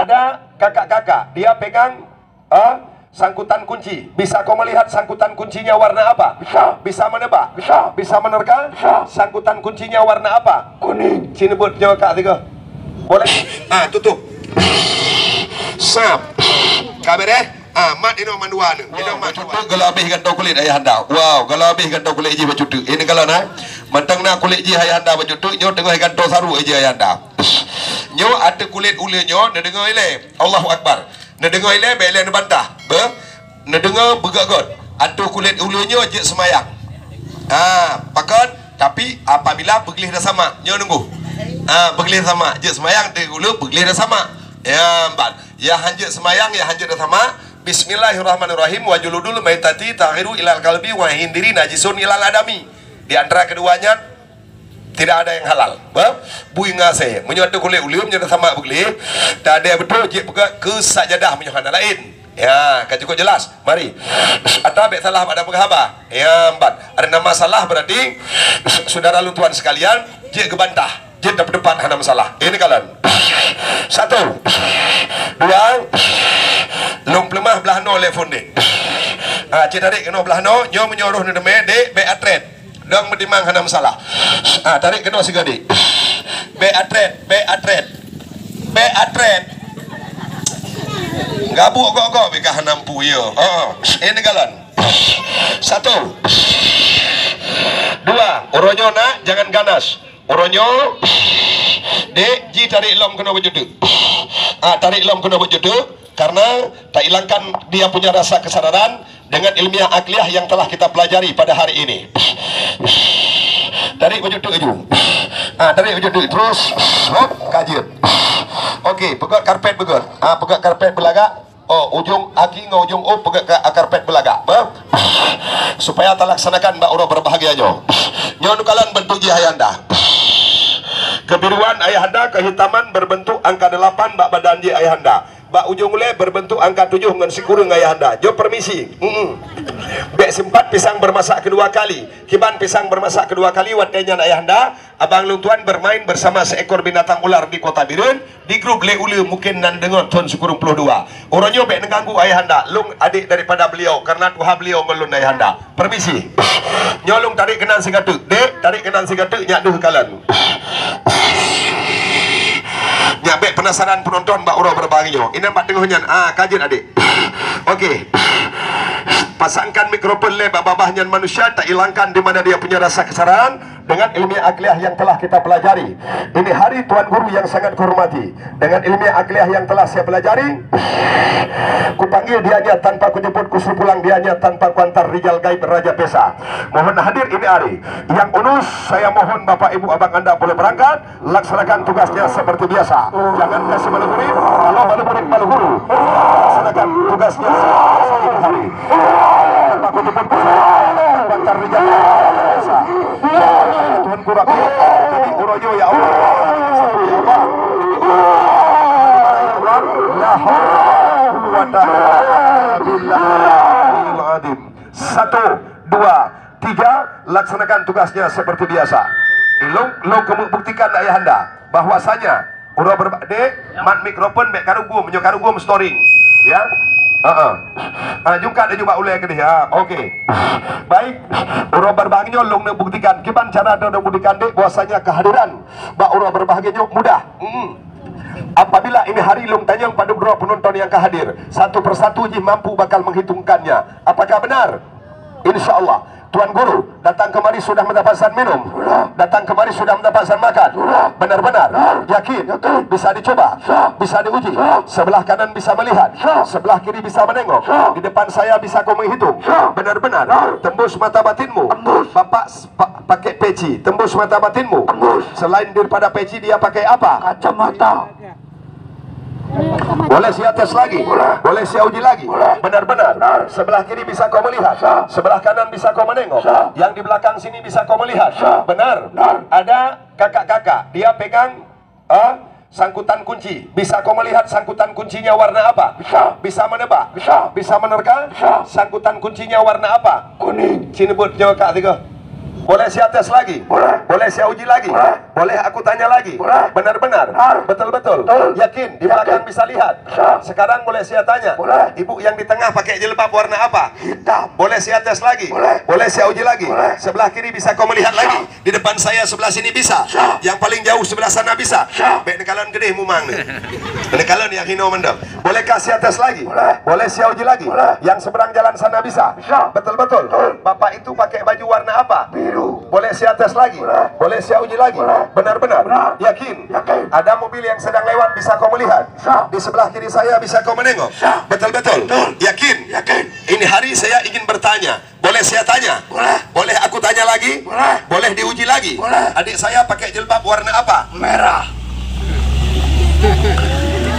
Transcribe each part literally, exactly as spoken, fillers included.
Ada kakak-kakak, dia pegang, ah, sangkutan kunci. Bisa kau melihat sangkutan kuncinya warna apa? Bisa. Bisa menebak? Bisa. Bisa menerka? Bisa. Sangkutan kuncinya warna apa? Kuning. Sini buat nyawa kak tiga. Boleh? Ah, tutup. Sap. Kabar eh? Ah, mat inoe mandua ni. Inoe mat dua. Bacut teuk gala habéh gantoe kulét ayahanda. Wow, gala habéh gantoe kulét jih bacut teuk. Ini gala na. Mantong na kulét jih ayahanda bacut teuk, nyoe teungoh gantoe saru jih ayahanda. Nyoe ateueh kulét uleue nyoe neudeungoe ilée. Allahu Akbar. Neudeungoe ilée, bèk ilée neubantah. Beuh? Neudeungoe beugöt-göt. Ateueh kulét uleue nyoe jeuet seumayang. Ha, pakon? Tapi apabila beugleh dan samak, nyoe nunggu. Ha, beugleh samak, jeuet seumayang ateueh uleue beugleh dan samak. Ya, empat. Ya hanjeuet seumayang, ya hanjeuet dan samak. Bismillahirrahmanirrahim. Wa juludul maitati tahiru ilal kalbi wa hindiri najisun ilal adami. Di antara kedua nyan, tidak ada yang halal. Bah, bui ngasé. Meunyoe ateueh kulét uleue, meunyoe samak beugleh, tak ada beutôi jeuet peugah keu sajadah meunyoe hana laén. Ya, ka cukup jelas. Mari. Ata bèk salah pada peugah haba. Ya, empat. Ada nama salah berarti saudara lôn tuan sekalian, jeuet geubantah. Jeuet dapat tempat hana masalah. Ini kalian. Satu. Dua. Lôn peuleumah blah noe lé phon dek. Ha, cit tarék keunoe blah noe, nyoe meunyoe roh neudeungoe dek, bèk atret. Dong meutimang hana masalah. Ah, tarék keunoe sigoe dek. Bèk atret, bèk atret. Bèk atret. Gabuk gok-gok bika hana mampu ya. Ha. Eh, negalon. Satu. Dua. Uroe nyoe nak, jangan ganas. Uroe nyoe, dek, ji tarék lom keunoe bacut teuk. Ah, tarék lom keunoe bacut teuk. Karena tailangkan dia punya rasa kesadaran dengan ilmiah akliyah yang telah kita pelajari pada hari ini. Tarék bacut teuk laju. Ah, tarék bacut teuk terus. Hop, ka jeuet. Okey, peugöt karpet beugöt. Ah, peugöt karpet beulagak. Oh, ujong aki ngon ujong ôk peugöt ka-, karpet beulagak. Beuh? Supaya talaksanakan bak uroe berbahagia nyoe. Nyoe neukalon bentuk jih ayahanda. Kebiruan ayahanda, kehitaman berbentuk angka delapan bak badan jih ayahanda. Bak ujong ulèe berbentuk angka tujoh ngon sikureueng ayahanda. Jok permisi. Mm-mm. Bèk sempat pisang bermasak kedua kali. Kiban pisang bermasak kedua kali watèe nyan ayahanda, abang lôn tuan bermain bersama seekor binatang ular di Kota Bireuen, di grup lé uleue mungkin nan deungon thôn sikureueng ploh dua. Uroe nyoe bèk neuganggu ayahanda, lôn adék daripada beliau karena tuha beliau ngon lôn ayahanda. Permisi. Nyoe lôn tarék keunan sigateuk. Dek, tarék keunan sigateuk nyak deuh kalon. Nyak bèk penasaran penonton bak uroe beureubaeng nyoe. Inan bak teungoh nyan. Ah, ka jeuet adék. Okey. Pasangkan mikrofon lé bak babah nyan manusia, tailangkan di mana dia punya rasa kesadaran dengan ilmiah akliyah yang telah kita pelajari. Ini hari Tuan Guru yang sangat kuhormati. Dengan ilmiah akliyah yang telah saya pelajari, kupanggil dianya tanpa kujemput, kusuruh pulang dianya tanpa kuantar, rijal gaib Raja Pesa. Mohon hadir ini hari. Yang unus, saya mohon Bapak Ibu Abang Anda boleh berangkat, laksanakan tugasnya seperti biasa. Jangan kasih malu murid, kalau malu murid malu guru. Laksanakan tugasnya seperti biasa ini hari. Tanpa kujemput, kusuruh pulang, kuantar, rijal gaib Raja Pesa. Tuhan kurang. Ini uroe nyoe ya Allah. Satu ya Allah. La haula wala quwwata illa billahil azim. Satu, dua, tiga, laksanakan tugasnya seperti biasa. Ilong, long kamu buktikan ayahanda bahwasanya uroe berba-, dek, mat mikrofon bèk karugum, nyoe karugum storing. Ya. Heeh. Ah, jungkat laju bak ulèe keudeh. Ha, okey. Baik. Uroe beureubaeng nyoe lôn neubuktikan. Kiban cara droe neubuktikan dek bahwasanya kehadiran bak uroe beureubaeng nyoe mudah. Hmm. Apabila ini hari lôn tanyong padub droe penonton yang ka hadir, satu persatu jih mampu bakal menghitungkannya. Apakah benar? Insya Allah. Tuan Guru datang kemari sudah mendapatkan minum, datang kemari sudah mendapatkan makan. Benar-benar yakin, bisa dicoba, bisa diuji. Sebelah kanan bisa melihat, sebelah kiri bisa menengok. Di depan saya bisa kau menghitung. Benar-benar tembus mata batinmu. Bapak s-, pa-, pakai peci, tembus mata batinmu. Selain daripada peci, dia pakai apa? Kacamata. Boleh saya tes lagi? Boleh saya uji lagi? Benar-benar. Sebelah kiri bisa kau melihat, sebelah kanan bisa kau menengok, yang di belakang sini bisa kau melihat. Benar. Ada kakak-kakak, dia pegang, ah, sangkutan kunci. Bisa kau melihat sangkutan kuncinya warna apa? Bisa. Bisa menebak? Bisa. Bisa menerka? Bisa. Sangkutan kuncinya warna apa? Kuning. Sini buat nyawa kak tiga. Boleh saya tes lagi? Boleh. Boleh saya uji lagi? Boleh. Boleh aku tanya lagi? Boleh. Benar-benar? Benar. Betul-betul? Betul. Yakin? Di belakang bisa lihat? Bisa. Sekarang boleh saya tanya? Boleh. Ibu yang di tengah pakai jilbab warna apa? Hitam. Boleh saya tes lagi? Boleh. Boleh saya uji lagi? Boleh. Sebelah kiri bisa kau melihat lagi? Bisa. Di depan saya sebelah sini bisa? Bisa. Yang paling jauh sebelah sana bisa? Bisa. Bèk neukalon keudeh mumang ni. Neukalon nyang hinoe mantong. Bolehkah saya tes lagi? Boleh. Boleh saya uji lagi? Boleh. Yang seberang jalan sana bisa? Bisa. Betul-betul? Betul. Bapak itu pakai baju warna apa? Biru. Boleh saya tes lagi? Boleh. Boleh saya uji lagi? Boleh. Benar-benar? Benar. Yakin? Yakin. Ada mobil yang sedang lewat, bisa kau melihat? Bisa. Di sebelah kiri saya bisa kau menengok? Bisa. Betul-betul? Betul. Yakin? Yakin. Ini hari saya ingin bertanya. Boleh saya tanya? Boleh. Boleh aku tanya lagi? Boleh. Boleh diuji lagi? Boleh. Adik saya pakai jilbab warna apa? Merah.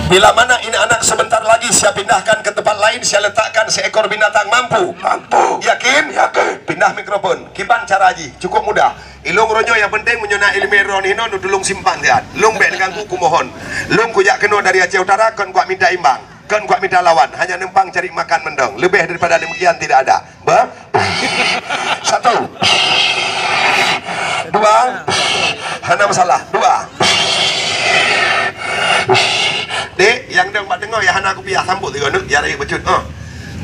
Bila mana ini anak sebentar lagi saya pindahkan ke tempat lain, saya letakkan seekor binatang, mampu? Mampu. Yakin? Yakin. Pindah mikrofon. Kiban cara jih? Cukup mudah. Ilôn uroe nyoe nyang penting meunyoe na ileumèe droeneuh hinoe, neutulông simpan siat. Lôn bèk neuganggu, kumohon. Lôn kujak keunoe dari Aceh Utara, kon kuat mita imbang. Kon kuat mita lawan, hanya numpang cari makan mantong. Lebih daripada demikian tidak ada. Bah? Satu. Dua. Hana masalah. Dua. Dek, nyang dong bak teungoh, nyang hana kupiah, sambot sigoe neuk, nyang rayeuk bacut. Ha.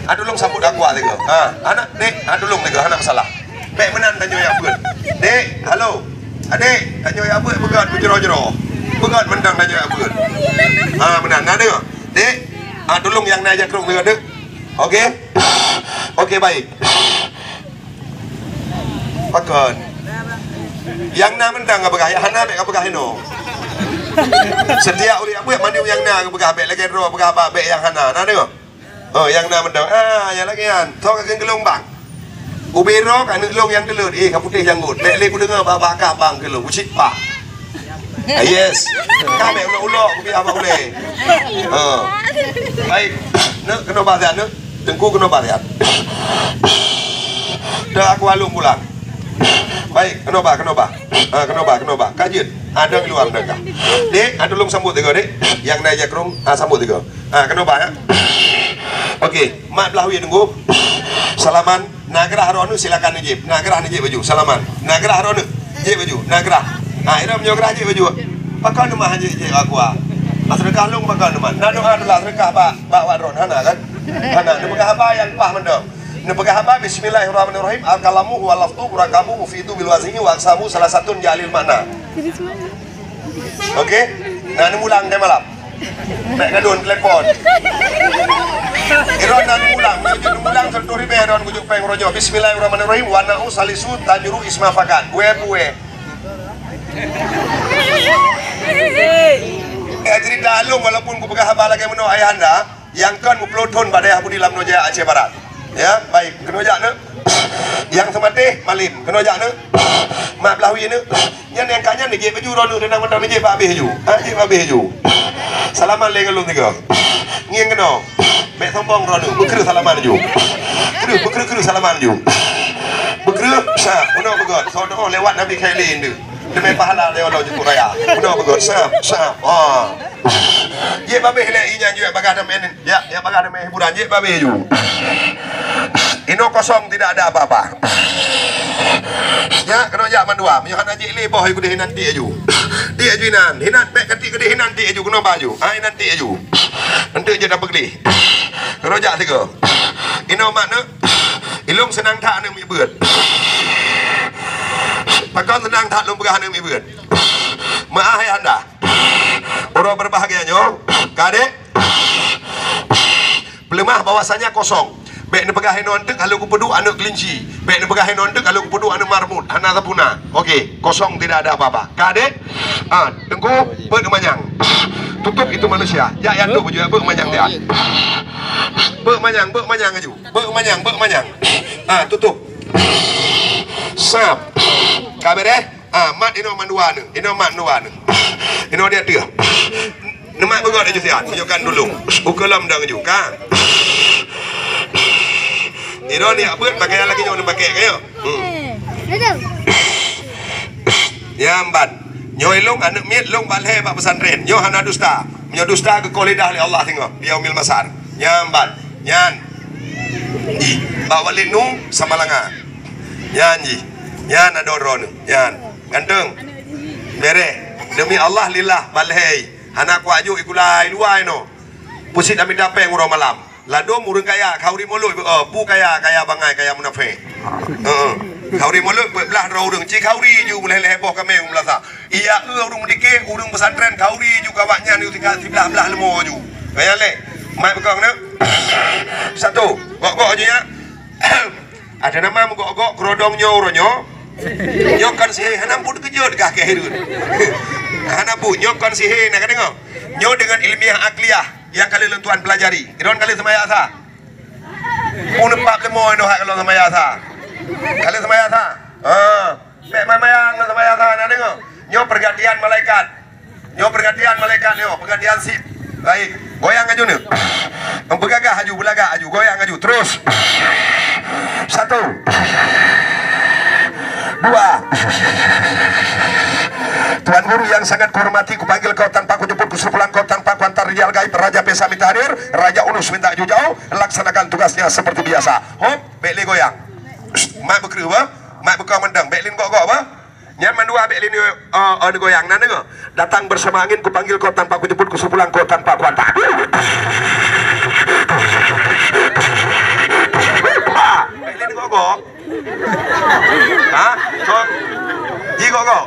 Ha, tulông sambot aqua sigoe. Ha, aneuk, dek, ha, tulông sigoe, hana masalah. Bèk meunan tanyoe jak beuet. Dek, halo. Adek, tanyoe jak beuet, beugot meujroh-jroh. Beugot mantong tanyoe jak beuet. Ha, meunan. Na deungoe? Dek, ha, tulông nyang na jakrong sigoe, dek. Oke? Oke, baik. Pakon. Nyang na mantong ka peugah, nyang hana bèk ka peugah inoe. Setiap ureueng jak beuet, mandum nyang na ka peugah, bèk lagèe droe peugah haba bèk nyang hana. Na deungoe? Oh, nyang na mantong. Ah, nyang lagèe nyan. Soe ka kheun keu lôn, bang? Ubé droe ka aneuk lôn nyang teulôt. Eh, ka putéh janggot. Lé, lé kudeungö bak-bak ka bang keu lôn. Bucit pak. Ah, yes. Ka bèk ulok-ulok, kupiah bak ulèe. Ha. Baik. Neuk, keunoe bah siat, neuk. Teungku, keunoe bah siat. Dah aku alun pulang. Baik, keunoe bah, keunoe bah. Ha, keunoe bah, keunoe bah. Ka jeuet. Ada keluar dah kah? Dek, ada lôn sambot tiga, dek. Nyang na jakrong, ha, sambot tiga. Ha, keunoe bah, ya. Oke, mat blah wie teungku. Salaman. Na grah droeneuh silakan neujép. Na grah neujép baju. Salaman. Na grah droeneuh. Jép baju. Na grah. Ha, ira meunyoe grah jép baju. Pakon teuma han jép, jép aqua. Bah seudeukah lôn pakon teuma. Na doa teulah seudeukah bak, bak, bak droen. Hana kan? Hana. Neupeugah haba nyang paih mantong. Neupeugah haba, "Bismillahirrahmanirrahim. Al-kalamu huwal lafzu murakabu mufidu bil wazni wa aqsamu salasatun ja'lil makna." Oke? Nah, neuulang deh malam. Bèk gadon telepon. Droen na neuulang, jujur neuulang, seratus ribèe droen kujok péng uroe nyoe. Bismillahirrahmanirrahim. Wa na'u salisu tajuru isma fakat. Bue, bue. Eh, cerita along, walaupun kupeugah haba lagèe meunoe ayahanda, nyang kon meuplôh thôn bak dayah Budi Lamno Jaya, Aceh Barat. Ya, baik. Keunoe jak neuk. Nyang seumatéh, malem. Keunoe jak neuk. Mat blah wie neuk. Nyan nyang ka nyan neujép baju droeneuh, deunang mantong neujép bak abéh laju. Ha, jép bak abéh laju. Salaman lé ngon lôn tiga. Ngieng keunoe. Bèk sombong droeneuh. Beukreueh salaman laju. Kreueh, beukreueh-kreueh salaman laju. Beukreueh, sa, keunoe beugöt. Soe doh lewat Nabi Khaili ndeue. Teumé pahala lé Allah Jukuk Raya. Keunoe beugöt. Sa, sa. Ha. Jép bak abéh lé, i nyan jép bagah teumé. Ya, ya, bagah teumé hiburan, jép bak abéh laju. Inoe kosong, tidak ada apa-apa. Ya, keunoe jak mandua. Meunyoe hana jép lé boh, ikut hinan tiek laju. Tiek laju hinan. Hinan, bèk katik keudeh hinan tiek laju, keunoe bah laju. Ha, hinan tiek laju. Eunteuk jeuet tapeugleh. Keunoe jak tiga. Inoe mat neuk. Ilôn seunang that aneuk miet beuet. Pakon seunang that lôn peugah aneuk miet beuet. Meu'ah ayahanda. Uroe berbahagia nyoe, ka dek? Peuleumah bahwasanya kosong. Bèk neupeugah inoe eunteuk halo kupeuduek aneuk keulinci. Bèk neupeugah inoe eunteuk halo kupeuduek aneuk marmut. Hana sapuna. Oke, kosong tidak ada apa-apa. Ka dek? Ah, Teungku, beuet manyang. Tutup itu manusia. Jak, jak, tutup baju, beuet manyang dia. Beuet manyang, beuet manyang laju. Beuet manyang, beuet manyang. Ah, tutup. Sap. Ka beureh? Ah, mat inoe mandua neuk. Inoe mat dua neuk. Inoe di ateueh. Neumat beugöt laju siat, tunjukkan dulu. Ukeue lom dong laju, ka. Inoe ni beuet pakaian lagèe nyoe neupaké, ka nyoe. Hmm. Nyan ban. Nyoe ilôn aneuk miet lôn bak lhèe bak pesantren. Nyoe hana dusta. Meunyoe dusta geukoh lidah lé Allah singoh. Di yaumil mahsyar. Nyan ban. Nyan. Ih, bak Walid Nu Samalanga. Nyan jih. Nyan adoe droeneuh. Nyan. Ganteng. Bereh. Demi Allah lillah balhei. Hana kuajok ikulai luwai no. Pusit amita péng uroe malam. Ladom ureueng kaya, khauri mulod, oh, pu kaya, kaya bangai, kaya munafék. Heeh. Khauri mulod, blah droe ureueng, ci khauri ju lhèe-lhèe boh kaméng meulasa. Iya, eu ureueng meudike, ureueng pesantren, khauri ju kawak nyan, ju tinggai siblah-blah leumo ju. Kaya lé. Mai beukong na. Satu. Gok-gok ju ya. Ada nama meugok-gok kerodong nyoe uroe nyoe. Nyoe kon sihé, hana pun keujot kah keu hireuen. Hana pun, nyoe kon sihé, na ka deungoe. Nyoe dengan ilmiah akliyah. Nyang ka lheueh lôn tuan pelajari. Droen ka lheueh seumayang sa. Pun empat lima inoe hak lôn seumayang sa. Ka lheueh seumayang sa. Ha. Bèk mayang lôn seumayang sa na deungoe. Nyoe pergantian malaikat. Nyoe pergantian malaikat nyoe, pergantian sip. Baik. Goyang aju ni. Beugagah aju, beulagak aju, goyang aju. Terus. Satu. Dua. Tuan Guru yang sangat kuhormati, kupanggil kau tanpa kujemput, kusupulang kau tanpa kuantar, Rijal Gaib, Raja Pesa minta hadir, Raja Unus minta jujau, laksanakan tugasnya seperti biasa. Hop, bèk lé goyang. Mat beukreuh bah, mat beukong mantong, bèk lé gok-gok bah. Nyan mandua bèk lé ni, oh, oh, ni goyang, na deungoe. Datang bersama angin, kupanggil kau tanpa kujemput, kusupulang kau tanpa kuantar. Bèk lé ni gok-gok. Ha? Kok? Ji gok-gok?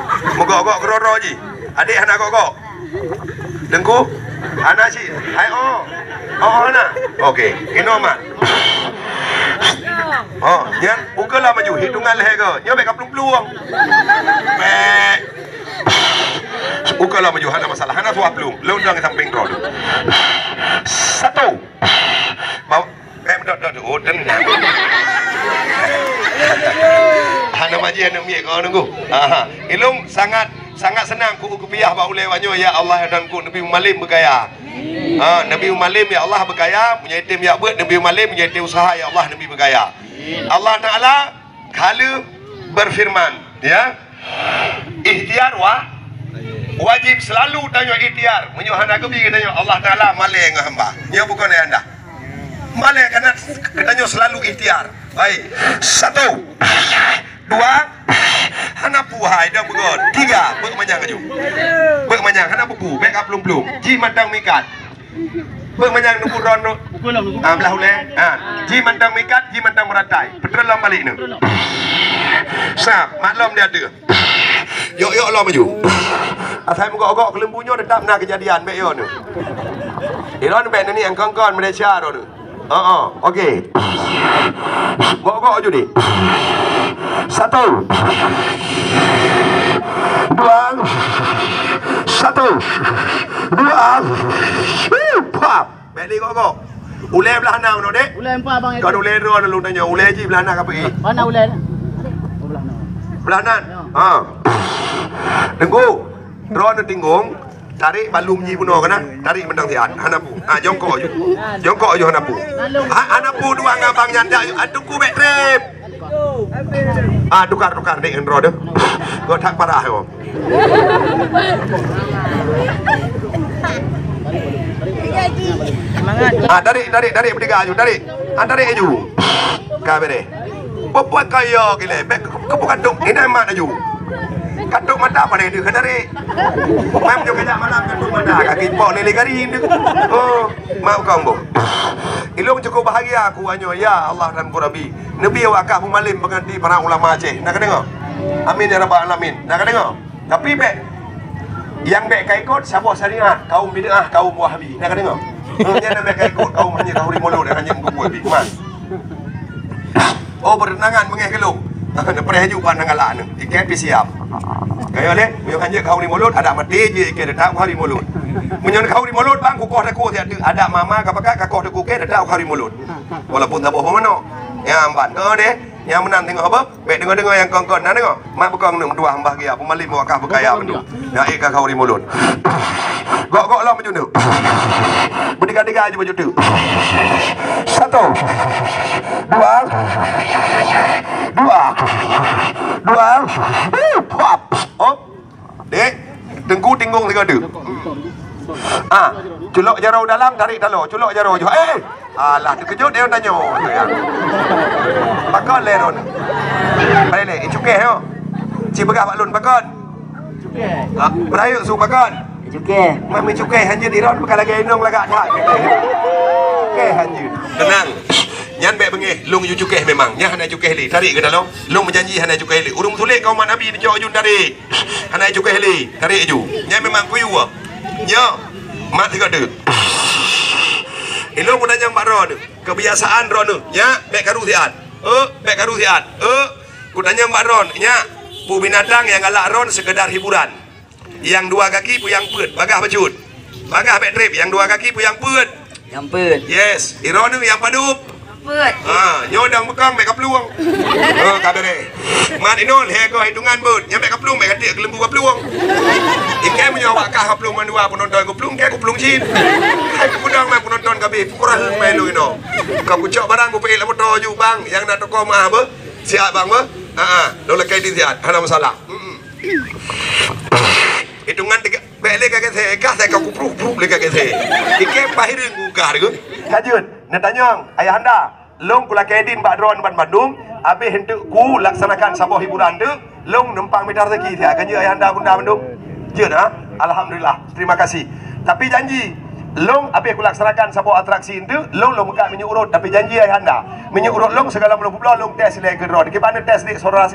Meugok-gok keudroe-droe ji. Adék hana gok-gok? Teungku? Hana cit? Hai, oh. Oh, hana? Oke. Inoe mat. Oh, nyan. Ukeue lah maju. Hitungan lhèe go. Nyoe bèk ka plueng-plueng. Bèk. Ukeue lah maju. Hana masalah. Hana suah plueng. Lôn dong sampéng droe. Satu. Bawa. Eh, dot, dot, dot. Oh, dan. Hana maji, hana miet, kau nunggu. Aha. Ilung sangat, sangat senang ku, ku piah bak ulèe wanyoe, ya Allah, dan ku Nabi Mumalem beukaya. Ha, Nabi Mumalem, ya Allah, beukaya, punya item ya buet, Nabi Mumalem, punya item usaha, ya Allah, Nabi beukaya. Allah Taala kala berfirman, ya. Ikhtiar wa-, wajib selalu tanyoe ikhtiar. Meunyoe hana geubi geutanyoe, Allah Taala malèe ngon hamba. Nyoe bukan ayah anda. Malèe kana geutanyoe selalu ikhtiar. Baik. Satu. Dua. Hana pu hai dah beugöt. Tiga. Beuk manyang aju. Beuk manyang hana bubu. Bèk ka plueng-plueng. Ji mantong mikat. Beuk manyang nunggu ron tu. Ah, blah ulèe. Ha. Ji mantong mikat, ji mantong meratai. Peutreun lom balik ni. Sab, maklum dia tu. Yok-yok lom maju. Asai meugok-gok keuleumbu nyoe tetap na keujadian bèk yo ni. Ilôn bèk ni angkon-kon Malaysia ro ni. Ha ah, okey. Gok-gok aju ni. Satu. Dua. Satu. Dua. Pap. Bèk lé gok-gok. Ulèe blah na meunoe, Dek? Ulèe empat, Bang. Kon ulèe droeneuh lôn tanyoe, ulèe jih blah na ka pi? Mana ulèe? Oh, blah na. Blah nan? Ya. Ha. Teungku, droeneuh tinggong, tarék balum jih bunoe kana? Tarék mantong siat, hana pu. Ha, jongkok ju. Jongkok ju hana pu. Ha, hana pu dua ngon abang nyan dak, ha, Teungku bèk trép. Ah, tukar, tukar, Dek, ngon droeneuh. Gok that parah, yo. Ah, tarék, tarék, tarék, beutiga aju, tarék. Ah, tarék aju. Ka bereh. Peue-peue kaya gilé, bèk keupeue kantok, ini mat aju. Kantok mata paléng deuh ka tarék. Mai meunyoe kajak malam kantok mata, kaki pok lé-lé garing deuh. Oh, mak kong boh. Ilôn cukup bahagia aku anyoe, ya Allah dan ku Rabbi. Neubi awak kah Abu Malim pengganti para ulama Aceh. Na ka deungoe? Amin ya rabbal alamin. Na ka deungoe? Tapi bèk, nyang bèk ka ikot saboh syariat kaum bid'ah, kaum Wahabi. Na ka deungoe? Nyan bèk ka ikot kaum hanya kaum rimolod, hanya buku Wahabi. Man. Oh, bertentangan mengeh kelong. Neupreh ju pan galak ni. Ikat pi siap. Kaya lé, meunyoe kan jeuet kaum rimolod, adak maté je ikat tetap kaum rimolod. Meunyoe kaum rimolod bang kukoh takue siat tu. Adak mama ka pakat ka koh takue ke tetap kaum rimolod. Walaupun taboh manok. Ya, amban. Oh deh, nyang meunan tengok apa? Bèk deungoe-deungoe nyang kon-kon. Na deungoe? Mak beukong neuk meutuah mbah gia, peumalim wakah beukaya bandum. Na ék ka khauri mulod. Gok-gok lom baju neuk. Beutiga-tiga aju baju teuk. Satu. Dua. Dua. Dua. Hop. Hop. Dek, teungku tinggong sigoe teuk. Ah, culok jaroe dalam, tarék taloe. Culok jaroe jih. Eh, Alah, teukeujot dia tanya tu ya. Pakon lé ron. Balik lé, icukéh yo. Ci peugah bak lôn pakon. Ha, peurayeuk su pakon. Cukéh. Mami cukéh hanjeuet iron bukan lagèe inong lagak that. Cukéh hanjeuet. Tenang. Nyan bèk beungéh, lôn yue cukéh memang. Nyan hana cukéh lé. Tarék keu dalam. Lôn meujanji hana cukéh lé. Ureueng tuléh keu umat Nabi neucok jun tarék. Hana cukéh lé. Tarék ju. Nyan memang kuyue. Nyo. Mat sigoe teuk. Ilôn kutanyong bak droeneuh. Kebiasaan droeneuh. Nyak, bèk karu siat. Eh, bèk karu siat. Eh, kutanyong bak droeneuh. Nyak, peue binatang nyang galak ron sekedar hiburan. Nyang dua kaki peue nyang peuet, bagah bacut. Bagah bèk trép, nyang dua kaki peue nyang peuet. Nyang peuet. Yes, droeneuh nyang padub. Peuet. Ha, nyoe dang meukang bèk kaplueng. Oh, ka beureh. Mat inong lhèe goe hitungan beuet, nyan bèk kaplueng bèk katiek keuleumbu kaplueng. Ikai meunyoe awak kah kaplueng mandua penonton kaplueng, ikai kaplueng cit. Hai peudong mah penonton kabeh, pukul raheueng mah lôn inoe. Ka kucok barang bupeuék lam moto ju bang, nyang na toko meuah beuh. Siat bang beuh. Ha ah, lôn lakèe di siat, hana masalah. Hmm. Hitungan tiga, bèk lé ka gesé, ka sai ka kupruh-pruh lé ka gesé. Iké pahireung ku ka hareuem. Ka jeuet, neutanyong, ayahanda, lôn kulakèe din bak droeneuh ban bandum, abéh eunteuk kulaksanakan saboh hiburan teuk, lôn numpang mita rezeki siat. Ka jeuet ayahanda bunda bandum? Jeuet ha? Alhamdulillah, terima kasih. Tapi janji, lôn abéh kulaksanakan saboh atraksi teuk, lôn lôn meukat minyeuk urot, tapi janji ayahanda, minyeuk urot lôn sigala meulom publoe lôn tes lé keu droeneuh. Kiban tes dik saudara